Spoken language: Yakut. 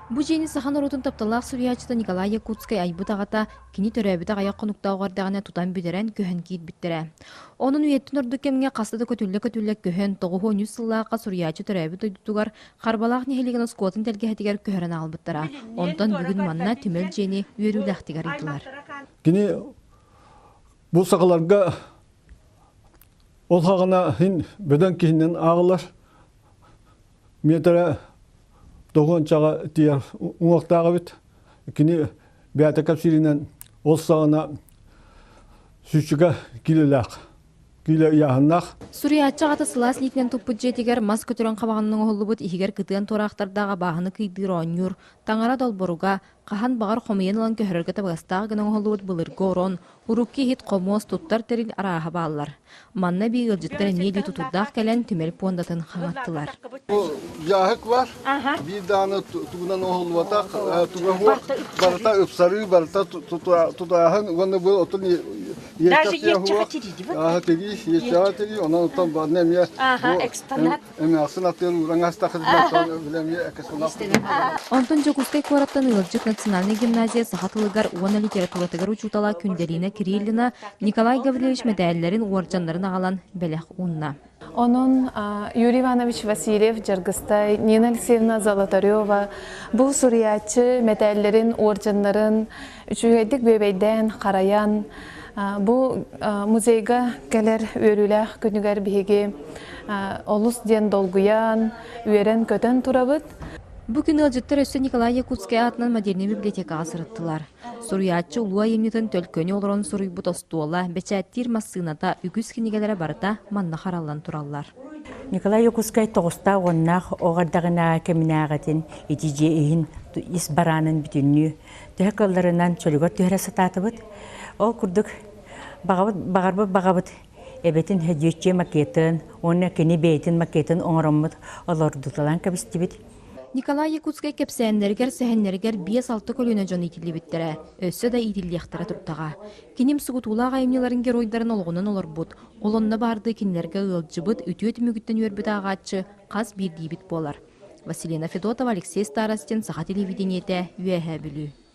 Бу дьиэни саха норуотун тапталлаах суруйааччыта Николай Якутскай айбыт аҕата кини төрөөбүт аҕыйах хонуктаах эрдэҕинэ тутан бүтэрэн көһөн киирбиттэрэ. Онон үйэттэн ордук кэмҥэ хаста да көтүллэ-көтүллэ көһөн, 93 сыллаахха суруйааччы төрөөбүт дойдутугар Харбалаах нэһилиэгин оскуолатын тэлгэһэтигэр көһөрөн аҕалбыттара. Онтон бүгүн манна түмэл дьиэни үөрүүлээхтик арыйдылар. Кини бу сахаларга ол хаҕына хин бөдөҥ киһинэн ааҕылар. Миэтэрэ тоҕуончаҕа тиийэр уҥуохтаах эбит. Кини бэйэтэ кэпсииринэн ол саҕана сүүсчүкэ киилэлээх, киилэ ыйааһыннаах. Суруйааччы аҕата сылаас илиитинэн туппут дьиэтигэр мас көтөрөн хабаҕынан оҥоһуллубут иһигэр кытыан туораахтардаах абааһыны кыйдыыр оонньуур, таҥара долборуга, хаһан баҕар хомуйан ылан көһөрөргө табыгастаах гына оҥоһуллубут былыргы орон, урукку иһит хомуос туттар тэрил арааһа бааллар. Манна эбии ыалдьыттар эмиэ илии тутуурдаах кэлэн түмэл пуондатын хаҥаттылар. Бу дьааһык бар, биир даҕаны тугунан оҥоһуллубатах, туга суох, барыта ыпсарыы, барыта тутааһын уонна бу отун Даже иэччэҕэ тириидибит. Ааһа тирии, иэччэҕэ тирии, онон оттон банна эмиэ экспонат. Эмээхсин атыыр ууран астахытына билэмиэ экспонат. Онтон Дьокуускай куораттан ыалдьыт национальнай гимназия саха тылыгар уонна литературатыгар учуутала Күндэлина Кириллина Николай Гаврильевич мэтээллэрин, уордьаннарын аҕалан бэлэх уунна. Онон Юрий Иванович Васильев Дьаргыстай, Нина Алексеевна Золотарева бу суруйааччы мэтээллэрин, уордьаннарын үчүгэйдик бүөбэйдээн, харайан, бу музейга кэлэр үөрүүлээх күнүгэр биһиги олус диэн долгуйан, үөрэн-көтөн турабыт. Бу күн ыалдьыттар өссө Николай Якутскай аатынан модельнай библиотекаҕа сырыттылар. Суруйааччы улуу айымньытын төлкөнү олорон суруйбут остуола, бэчээттиир массыыната, үгүс кинигэлэрэ барыта манна хараллан тураллар. Николай Якутскай тоҕустаах уоннаах оҕо эрдэҕинээҕи кэминээҕитин ити дьиэ иһин ис бараанын бүтүннүү төһө кыалларынан чөлүгэр түһэрэ сатаатыбыт. Ол курдук баҕабыт баҕарбыт баҕабыт эбэтин Һөдүөччүйэ макетын уонна кини бэйэтин макетын оҥороммут олордуталаан кэбистибит. Николай Якутскай кэпсээннэригэр, сэһэннэригэр биэс-алта көлүөнэ дьон иитиллибиттэрэ, өссө да иитиллиэхтэрэ турдаҕа. Кини умсугутуулаах айымньыларын геройдарын олоҕунан олорбут, ол онно баардыы кинилэргэ ыалдьыбыт, үтүө түмүгүттэн үөрбүт ааҕааччы хас биирдиибит буолар. Василина Федотова, Алексей Старостин, Саха телевидениетэ, Үөһээ Бүлүү.